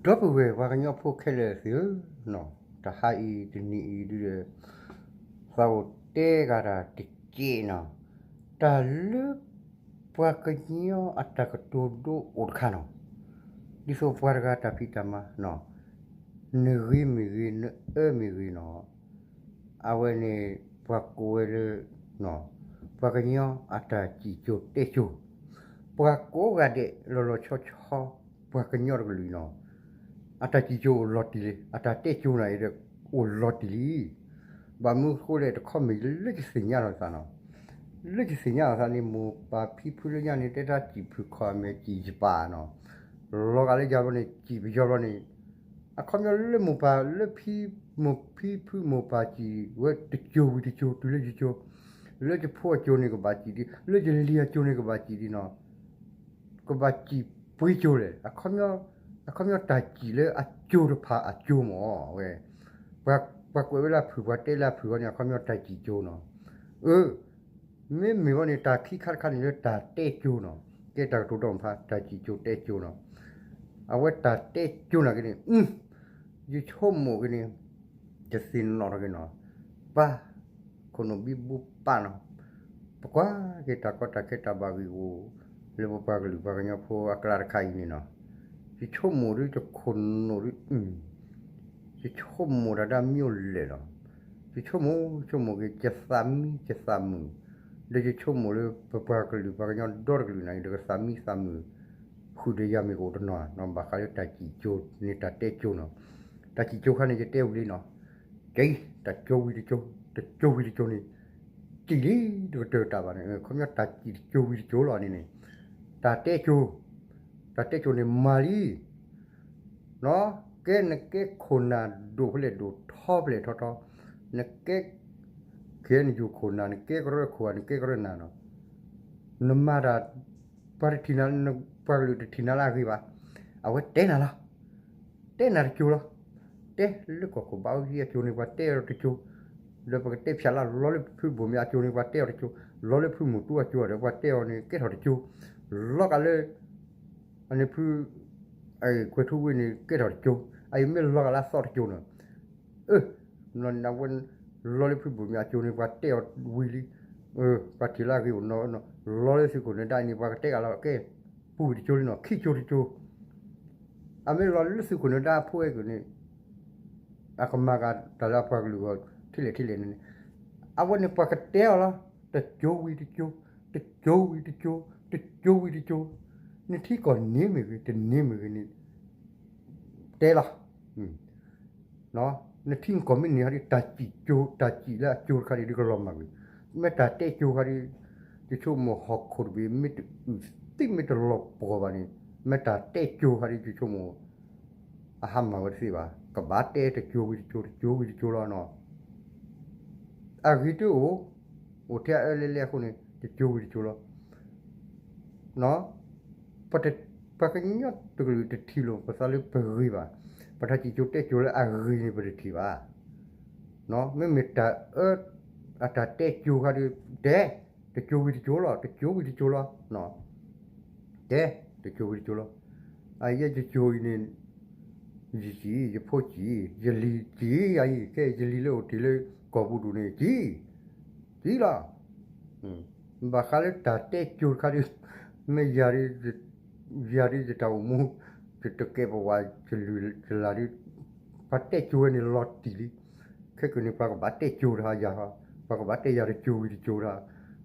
ဒီပုၢ်ဝဲၢ်ပှၤကညီဖိခဲလၢာ်သ့ၣ်ဧၢ, တဟါအံၤတနံၤအံၤဒုဒီး သးအိၣ်တဲဂၤတၢ်တက့ၢ်နီၤ, တၢ်လၢ ပှၤကညီအတၢ်ကတိၤဒိအိၣ်တခါနီၤ, ဒ်သိးပှၤတဂၤတၢ်ဖံးတၢ်မၤနီၤ, နဂ့ၤမ့ၢ်ဂ့ၤ နအၢမ့ၢ်ဂ့ၤနီၤ, အဝဲန့ၣ် ပှၤကိးဝဲလၢ ပှၤကညီအတၢ်စံၣ်ကၠိတဲကၠိ, ပှၤကိးဂၤဒဲးလီၤလီၤဆီဆီ ပှၤကညီတကလုာ်နီၤ, အတၢ်စံၣ်ကၠိအိၣ်လီၤတံၢ်လံ, အတၢ်တဲကၠိနၤအံၤဒီး အိၣ်လီၤတံၢ်လံ. ဘၣ်မနုၤအဃိလဲၣ် တခီမ့ၢ်လၢယသ့ၣ်ညါလီၤသးနီၤ, လၢယသ့ၣ်ညါလီၤသးန့ၣ် မိၢ်ပၢ်ဖံဖုလၢညါန့ၣ် တဲတၢ်စံၣ်ဖုၣ်ခီၣ်အမဲာ်စံၣ်ယပၣ်နီၤ, လီၤဂာ်လၢယၤဘျီန့ၣ် စံၣ်ပယီၤဘျီန့ၣ် အခီပညီလၢမိၢ်ပၢ်လၢဖံ မိၢ်ဖံဖုမိၢ်ပၢ်စံၣ်ဝဲတကၠိဝံၤတကၠိ တုၤလၢယကၠိ, လၢယဖိအကၠိန့ၣ်ကဘၣ်စံၣ်ဒံး, လၢယလံၤအကၠိန့ၣ်ကဘၣ်စံၣ်ဒံးနီၤ, ကဘၣ်စံၣ်ပှဲၤကၠိလဲၣ်, အခီပညီတၢ်စံၣ်လၢအကၠိတဖၣ်အကၠိမ့ၢ်ဝဲ, ပှၤကွဲးဝဲလၢအဖုၣ် ပှၤတဲလၢအဖုၣ်ဃီန့ၣ် အခီပညီတၢ်စံၣ်ကၠိနီၤ, အၢ မ့မ့ၢ်ဝဲန့ၣ် တၢ်ခံခါတခါန့ၣ်လၢတၢ်တဲကၠိနီၤ, ကဲတၢ်ကတိၤဒိၣ်မးဖး တၢ်စံၣ်ကၠိတဲကၠိနီၤ, အဝဲတၢ်တဲကၠိနာ်က့န့ၣ် ယဆိကမိၣ်က့ၤန့ၣ် ယသ့ၣ်နီၣ်ထီၣ်က့ၤနီၤ, ပၢ် ခိၣ်နူာ်ဘံဘူပၢ်နီၤ, ပကွၢ်က့ၤတၢ်ကီတၢ်ခဲတၢ်ဘၣ်ဂံၢ်ဂူာ် လၢပပှၤကလုာ်ပှၤကညီဖိအကျါတခါအံၤန့ၣ်နီၤ, ယဆိကမိၣ်ဒ် ယခိၣ်နူာ်ဒ် ယဆိကမိၣ်တၢ်ဒၣ်မ့ၢ်အိၣ်လဲၣ်လီၤ, ယဆိကမိၣ်ဆိကမိၣ်က့ၤ ယသးမံယသးမုာ်, ဒီးယဆိကမိၣ်လၢပပှၤကလုာ်ပှၤကညီဒီတကလုာ်နာ်က့ ဒီးကသးမံသးမုာ် ဃုာ်ဒီးယၤမ့ၢ်ကအိၣ်တနီၤနီၤ, ဘၣ်ဃးလၢတၢ်စံၣ်ကၠိန့ၣ် တၢ်တဲကၠိနီၤ, တၢ်စံၣ်ကၠိခါန့ၣ် ယတဲဝံၤလံနီၤ, ကဲ တၢ်ကၠိဝံၤတကၠိ, တကၠိဝံၤတကၠိန့ၣ် စံၣ်လံတကတၢၢ်တၢ်ဘၣ်န့ၣ်, ခီပညီတၢ်စံၣ်တကၠိဝံၤတကၠိလီၤန့ၣ်န့ၣ်, တၢ်တဲကၠိ, တၢ်တဲကၠိန့ၣ်မၤလံ နီၤ, ကဲနကဲခိၣ်နၢ်ဒိၣ်ဖဲလဲၣ်ဒိၣ်ထီဖဲလဲၣ်ထီထီ, နကဲ ခဲနယိၤခိၣ်နၢ် နကဲကရၢခိၣ်ဧါ နကဲကရၢနၢ်နီၤ, နမၤတၢ် ပှၤတထံၣ်နၤ ပှၤကလုာ်တထံၣ်နၤလၢအဂ့ၤဘၣ်, အဝဲတဲနၤလီၤ, တဲနၤတကၠိလီၤ, တဲလၢကီၢ်ခိၣ်ဘးအူကၠံအကၠိန့ၣ် ပှၤတဲအီၤတကၠိ, ဒီးပကတဲဖျါလၢလီၤလၢဖုဘိၣ်မၠးအကၠိန့ၣ် ပှၤတဲအီၤတကၠိ, လီၤလၢဖုမုၢ်တူအကၠိဒီး ပှၤတဲအီၤန့ၣ် ကဲထီၣ်တကၠိ, လီၤကးလၢ အန့ၣ်ဖု ကွဲၤထူဝ့န့ၣ် ကဲထီၣ်တကၠိ, အအံၤမ့ၢ်လီၤကးလၢအသီတကၠိနီၤ, အၢ နဝဲ လီၤလၢဖုဘိၣ်မၠးအကၠိန့ၣ် ပှၤတဲအီၤဝံၤလံ, ပှၤထံၣ်လၢအဂ့ၤအိၣ်နီၤ, လီၤလၢသုးခိၣ်နၢၤဒါအံၤန့ၣ် ပှၤကတဲဂၤလီၤကဲ, ပူၤဝံၤတကၠိလံနီၤ ခံကၠိတကၠိ, အမ့ၢ်လီၤလၢသုးခိၣ်နၢၤဒါအဖိအဲကၠိန့ၣ် အကမၤကၤတၢ်လၢအပှၤကလုာ်အဂီၢ် ထဲလဲၣ်ထဲလဲၣ်န့ၣ်, အဝဲန့ၣ်ပှၤကတဲအီၤလီၤ, တကၠိဝံၤတကၠိ, တကၠိဝံၤတကၠိ, တကၠိဝံၤတကၠိ, နထံကီၢ်န့ၣ်မ့ၢ်ဂ့ၤ တန့ၢ်မ့ၢ်ဂ့ၤန့ၣ် တဲလီၤ, နထံကီၢ်မ့ၢ်န့ၢ်ဟီဒ် တၢ်စံၣ်ကၠိ တၢ်စံၣ်လၢအကၠိတခါဒ် ဒ်ကလီၤမၢ်ကွံာ်, မ့ၢ်တၢ်တဲကၠိခါဒ် ယဆိကမိၣ်ဟီၣ်ခိၣ်တဘ့ၣ် မ့ၢ်တအုၣ်သံမ့ၢ်တလီၤပှီၢ်ဘၣ်န့ၣ်, မ့ၢ်တၢ်တဲကၠိခါဒ် ယဆိကမိၣ် အဟါမၢ်ဝဲတသ့ဘၣ်, ကဘၣ်တဲတကၠိဝံၤတကၠိ တကၠိဝံၤတကၠိလီၤနီၤ, အဂ့ၤတအိၣ်, အိၣ်ထဲအအၢလဲလဲအဃိန့ၣ် တကၠိဝံၤတကၠိလီၤ. ပှၤကညီတကလုာ်တထံၣ်လိာ်ပသးလၢ ပဂ့ၤဘၣ်, ပတၢ်စံၣ်ကၠိတဲကၠိလၢအဂ့ၤန့ၣ် ပတထံၣ်ဘၣ်. မ့မ့ၢ်တၢ်အၢ အတၢ်တဲကၠိခါဒီး တဲ တကၠိဝံၤတကၠိလီၤ, တကၠိဝံၤတကၠိလီၤ. တဲ တကၠိဝံၤတကၠိလီၤ. အယဲယကၠိအံၤန့ၣ် ယစံၣ် ယဖိစံၣ် ယလံၤစံၣ် အအံၤ ခဲယလံၤလၢအိၣ်တ့ၢ်လၢကီၢ်ပူၤဒူၣ်န့ၣ် စံၣ် စံၣ်လီၤ. ဘၣ်ဃးလၢတၢ်တဲကၠိတခါဒီး မ့ၢ်ယၤ ယၤဒ်ယတၢ်အိၣ်မူ ယတကဲပဝး ယလုၢ်ယလၢ်ဒီး ပှၤတဲကၠိဝဲန့ၣ်လီၤတံၢ်လံ. ခဲကနံၣ်န့ၣ် ပှၤကဘၣ်တဲကၠိတဟါယၤဟီ, ပှၤကဘၣ်တဲယၤတကၠိဝံၤတကၠိတဟါ,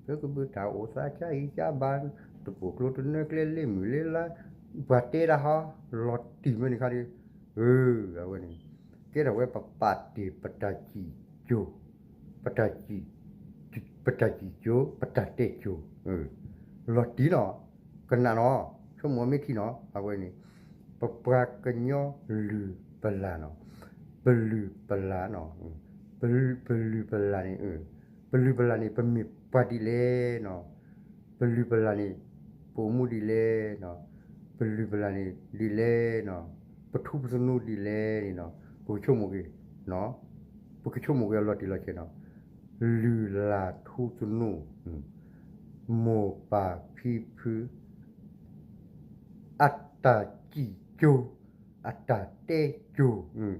လၢကဘုးတၢ်အိၣ်သးဆါအံၤဆါဘၣ်, တပိာ်ကျိတနၢကျဲလ့မုၢ်လ့လါ, ပှၤတဲတၢ်ဟီ လီၤတံၢ်မ့ၢ်န့ၣ်ခါဒီး, အၢ အဝဲန့ၣ် ကဲထီၣ်ဝဲပပာ်တ့ၢ်ပတၢ်စံၣ်ကၠိ ပတၢ်စံၣ် ပတၢ်စံၣ်ကၠိ ပတၢ်တဲကၠိ လီၤတံၢ်နီၤ, ကနၣ်နီၤ, ဆိကမိၣ်မ့ၢ်ထံနီၤ, အဝဲန့ၣ် ပပှၤကညီလုၢ်ပလၢ်နီၤ, ပလုၢ်ပလၢ်နီၤ, ပလုၢ်ပလၢ်န့ၣ်, ပလုၢ်ပလၢ်န့ၣ် ပမ့ၢ်ပှၤဒ်လဲၣ်နီၤ, ပလုၢ်ပလၢ်န့ၣ် ပအိၣ်မူဒ်လဲၣ်နီၤ, ပလုၢ်ပလၢ်န့ၣ်ဒ်လဲၣ်နီၤ, ပထူပသနူဒ်လဲၣ်န့ၣ်နီၤ, ပကဆိကမိၣ်က့ၤ ပကဆိကမိၣ်က့ၤအလီၤတံၢ်လီၤဆဲးနီၤ, လုၢ်လၢ်ထူသနူ, မိၢ်ပၢ်ဖံဖု အတၢ်စံၣ်ကၠိ အတၢ်တဲကၠိၤ,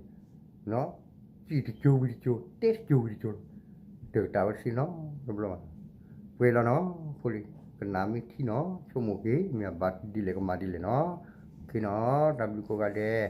စံၣ်တကၠိၤဝံၤတကၠိၤ တဲတကၠိၤဝံၤတကၠိၤ, တၢ်ဝဲတသ့နီတဘျီဘၣ်. ပှဲၤလီၤနီၤ, ဖိလံၤ ကနၣ်မ့ၢ်ထံၣ်နီၤ ဆိကမိၣ်က့ၤ မ့ၢ်အဘၣ်ဒ်လဲၣ်ကမၤဒ်လဲၣ်နီၤ. ခ့နီၤ, တၢ်ဘျုးကိးဂၤဒဲး